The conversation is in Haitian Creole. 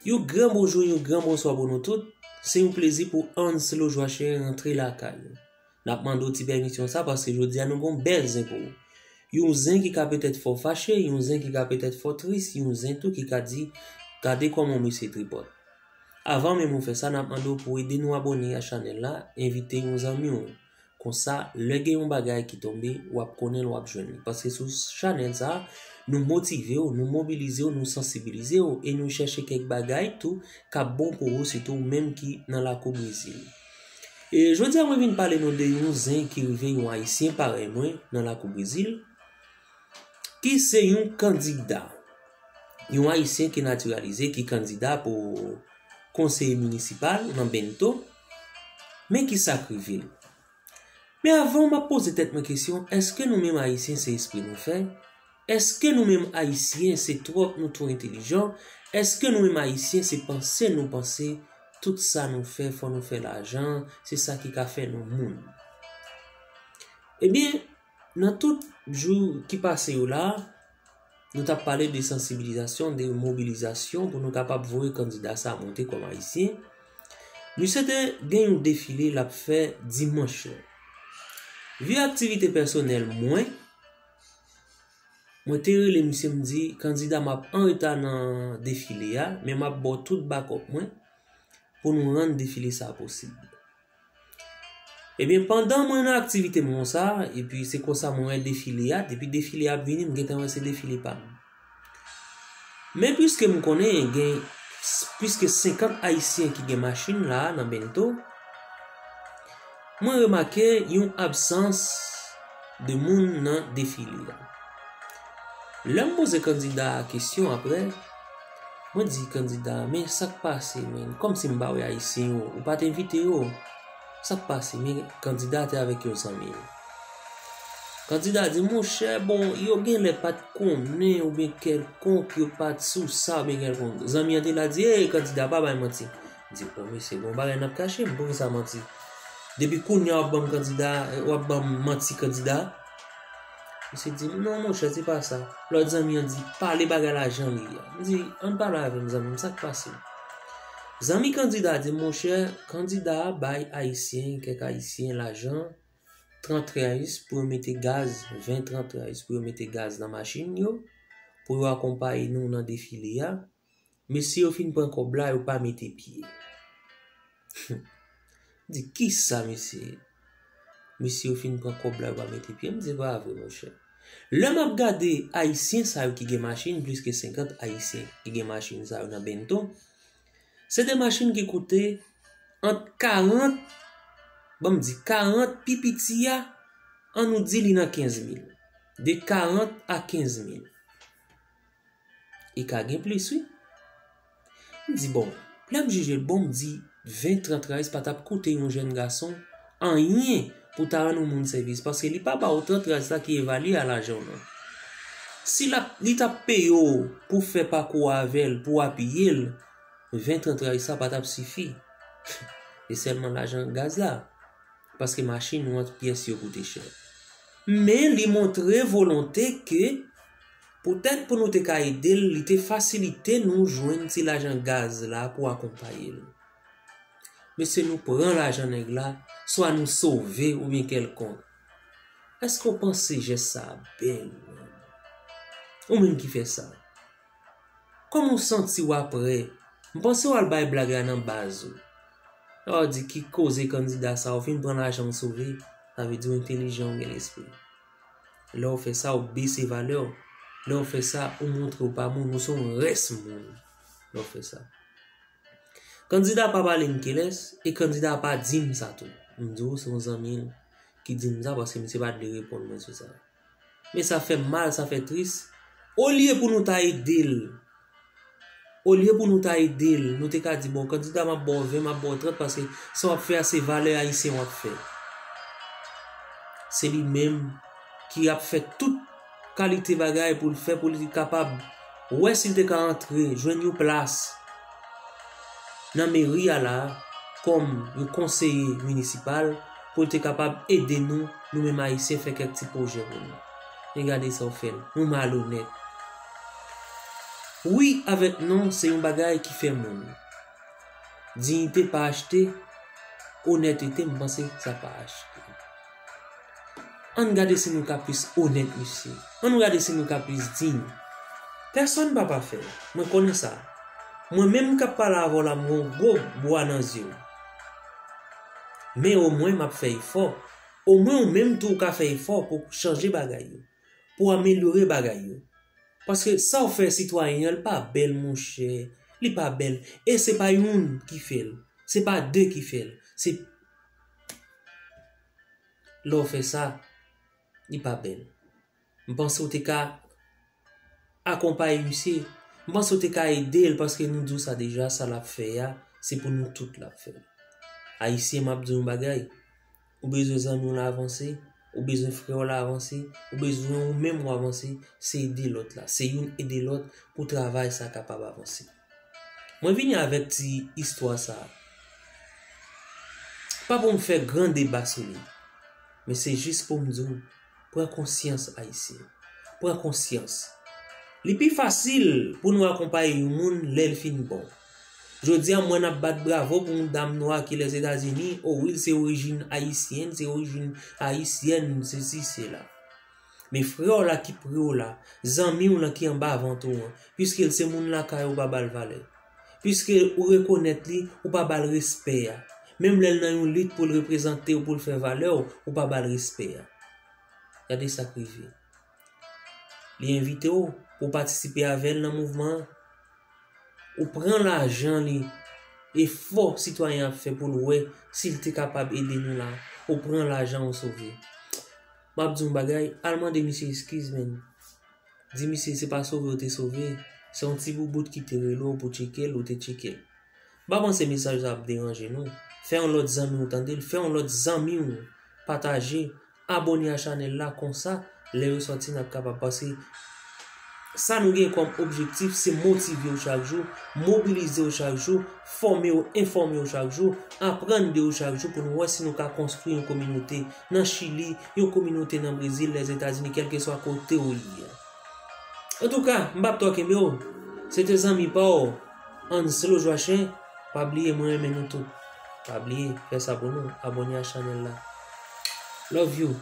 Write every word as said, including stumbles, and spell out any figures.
Yon gran bonjou, yon gran bonswa pou nou tout. Se yon plezi pou Anslo Joachim rantre lakay ou. N ap mande w ti pèmisyon sa paske jodi a nou gon bèl zen pou ou. Yon zen ki ka petèt fè w fache, yon zen ki ka petèt fè w tris, yon zen tou ki ka di, "Gade kòman misye tripòt." Avan menm ou fè sa, n ap mande w pou w ede nou abòne a chanèl la, envite yon zanmi w. Konsa, lè gen yon bagay ki tonbe, w ap konnen l, w ap jwenn li. Paske sou chanèl sa a, nou motive w, nou mobilize w, nou sansibilize w, e nou chèche kèk bagay tou k ap bon pou ou, sitou ou menm ki nan lakou Brezil. E jodi a, mwen vin pale nou de yon zen ki rive yon Ayisyen parèy mwen nan lakou Brezil, ki se yon kandida. Yon Ayisyen ki natiralize, ki kandida pou konseye minisipal nan Bento. Men ki sa k rive l. Men avan, m ap poze tèt mwen kesyon, èske nou menm Ayisyen se espre nou fè? Èske nou menm Ayisyen se twòp nou twò entèlijan? Èske nou menm Ayisyen se panse nou panse tout sa nou fè, fò nou fè lajan, se sa ki ka fè nou moun? Ebyen, nan tout jou ki pase yo la, nou t ap pale de sansibilizasyon, de mobilizasyon pou nou kapab voye kandida sa a monte kòm Ayisyen. Misye te gen yon defile l ap fè dimanch lan. Vi aktivite pèsonèl mwen, mwen te rele misye, m di, "Kandida, m ap anreta nan defile a, men m ap ba w tout bakòp mwen pou nou rann defile sa a posib." Ebyen, pandan mwen nan aktivite mwen konsa, epi se konsa mwen wè defile a, depi defile a ap vini, m gentan wè se defile pa m. Men piske m konnen gen s- plis ke senkant Ayisyen ki gen machin la a nan Bento, mwen remake yon absans de moun nan defile a. Lè m poze kandida a kesyon apre, mwen di kandida a, "Men sa k pase, men? Kòmsi m pa wè Ayisyen yo, ou pa t envite yo? Sa k pase?" Men kandida a te avèk yon zanmi l. Kandida a di, "Monchè, bon, yo genlè pa t konnen oubyen kèlkonk, yo pa t sou sa oubyen kèlkonk." Zanmi an te la di, "Ey, kandida, pa bay manti." M di, "O mesye, bon bagay n ap kache m, poukisa manti? Depi kounye a w ap ban m kandida, w ap ban m manti kandida?" Misye di m, "Non, monchè, se pa sa." Lòt zanmi an di, "Pale bagay la jan li ye." M di, "Ann pale avè m, zanmi m, sa k pase?" Zanmi kandida a di, "Monchè, kandida a bay Ayisyen, kèk Ayisyen lajan, trant rice pou yo mete gaz, ven trant rice pou yo mete gaz nan machin yo, pou yo akonpaye nou nan defile a. Mesye yo fin pran kòb la, yo pa mete pye." M di, "Kisa, mesye? Mesye yo fin pran kòb la, yo pa mete pye?" M di, "Pa vre, monchè." Lè m ap gade Ayisyen sa yo ki gen machin, plis ke senkant Ayisyen ki gen machin sa yo nan Bento, se de machin ki koute ant karant, ban m di karant, pi piti a, ann nou di li nan kenz mil. De karant a kenz mil. E ka gen plis, wi. M di, bon, lè m jije l bon, m di, ven trant rice pa t ap koute yon jèn gason anyen pou ta rann yon moun sèvis, paske li pa ba w trant rice la ki evalye a lajan w nan. Si l ap, li t ap peye w pou fè pakou a avè l, pou w apiye l, ven trant rice sa pa t ap sifi. E sèlman lajan gaz la. Paske machin ou an, pyès yo koute chè. Men li montre volonte ke poutèt pou nou te ka ede l, li te fasilite nou jwenn ti lajan gaz la pou akonpaye l. Mesye, nou pran lajan nèg la, swa nou sove oubyen kèlkonk. Èske w panse jès sa a bèl, ou menm ki fè sa? Kòman w santi w apre? M panse w al bay blag la nan baz ou. Lè w di ki koze kandida sa, ou fin pran lajan w sove, sa vle di w entèlijan, ou gen lespri. Lè w fè sa, ou bese valè w. Lè w fè sa, ou montre w pa moun, ou se yon rès moun. Lè w fè sa. Kandida pa pale m kilès, e kandida pa di m sa tou. M di w, se yon zanmi l ki di m sa, paske misye pa t vle reponn mwen sou sa. Men sa fè m mal, sa fè tris. Olye pou nou ta ede l, olye pou nou ta ede l, nou te ka di, "Bon, kandida, m ap ba w ven, m ap ba w trant, paske sa w ap fè a, se valè ayisyen w ap fè." Se li menm ki ap fè tout kalite bagay pou l fè, pou li kapab wè si l te ka antre, jwenn yon plas nan meri a la, kòm yon konseye minisipal, pou l te kapab ede nou, nou menm ayisyen, fè kèk ti pwojè pou nou. Men gade sa w fè l, yon malonèt. Wi avèk non se yon bagay ki fè moun. Diyite pa achte, onètete m panse sa pa achte. Ann gade si nou ka plis onèt mesye. Ann gade si nou ka plis diy. Pèsonn pa pafè, mwen konnen sa. Mwen menm k ap pale avè w la m gen yon gwo bwa nan zye m. Men omwen m ap fè efò. Omwen ou menm tou ou ka fè efò pou chanje bagay yo, pou amelyore bagay yo. Paske sa w fè sitwayen an, li pa bèl monchè, li pa bèl. E se pa youn ki fè l, se pa de ki fè l, se lè w fè sa, li pa bèl. M panse w te ka akonpaye misye. M panse w te ka ede l paske nou di w sa deja, sa l ap fè a, se pou nou tout l ap fè l. Ayisyen, m ap di w yon bagay. Ou bezwen zanmi w la avanse, ou bezwen frè w la avanse, ou bezwen ou menm w avanse, se ede lòt la. Se youn ede lòt pou travay sa kapab avanse. Mwen vini avèk ti istwa sa. Pa pou m fè gran deba sou li, men se jis pou m di w, pran konsyans ayisyen. Pran konsyans. Li pi fasil pou nou akonpaye yon moun lè l fin bon. Jodi a m wè n ap bat bravo pou yon dam nwa ki Lèzetazini, o wi l se orijin ayisyèn, se orijin ayisyèn, sesi, sela. Men frè w la ki pre w la, zanmi w lan ki anba vant ou an, piske l se moun lakay ou pa ba l valè. Piske ou rekonèt li, ou pa ba l respè a. Menm lè l nan yon lit pou l reprezante w, pou l fè valè w, ou pa ba l respè a. Gade sa k rive. Li envite w pou w patisipe avè l nan mouvman an. Ou pran lajan li, efò sitwayen an ap fè pou l wè si l te kapab ede nou la. Ou pran lajan ou sove. M ap di yon bagay, al mande misye eskiz, menn. Di misye se pa sove ou te sove, se yon ti boubout ki te rele w pou tcheke l, ou te tcheke l. M pa panse mesaj sa ap deranje nou. Fè yon lòt zanmi w tande l, fè yon lòt zanmi w pataje, abòne a chanèl la, konsa lè yo sòti n ap kapab pase. Sa nou gen kòm objektif se motive w chak jou, mobilize w chak jou, fòme w, enfòme w chak jou, aprann de w chak jou pou nou wè si nou ka konstwi yon kominote nan Chili, yon kominote nan Brezil, Lèzetazini, kèlkeswa kote w ye. Antouka, m p ap twò kenbe w. Se te zanmi pa w, Anslo Jwachen. Pa bliye, mwen renmen nou tout. Pa bliye, fè sa pou nou, abòne a chanèl la. Love you.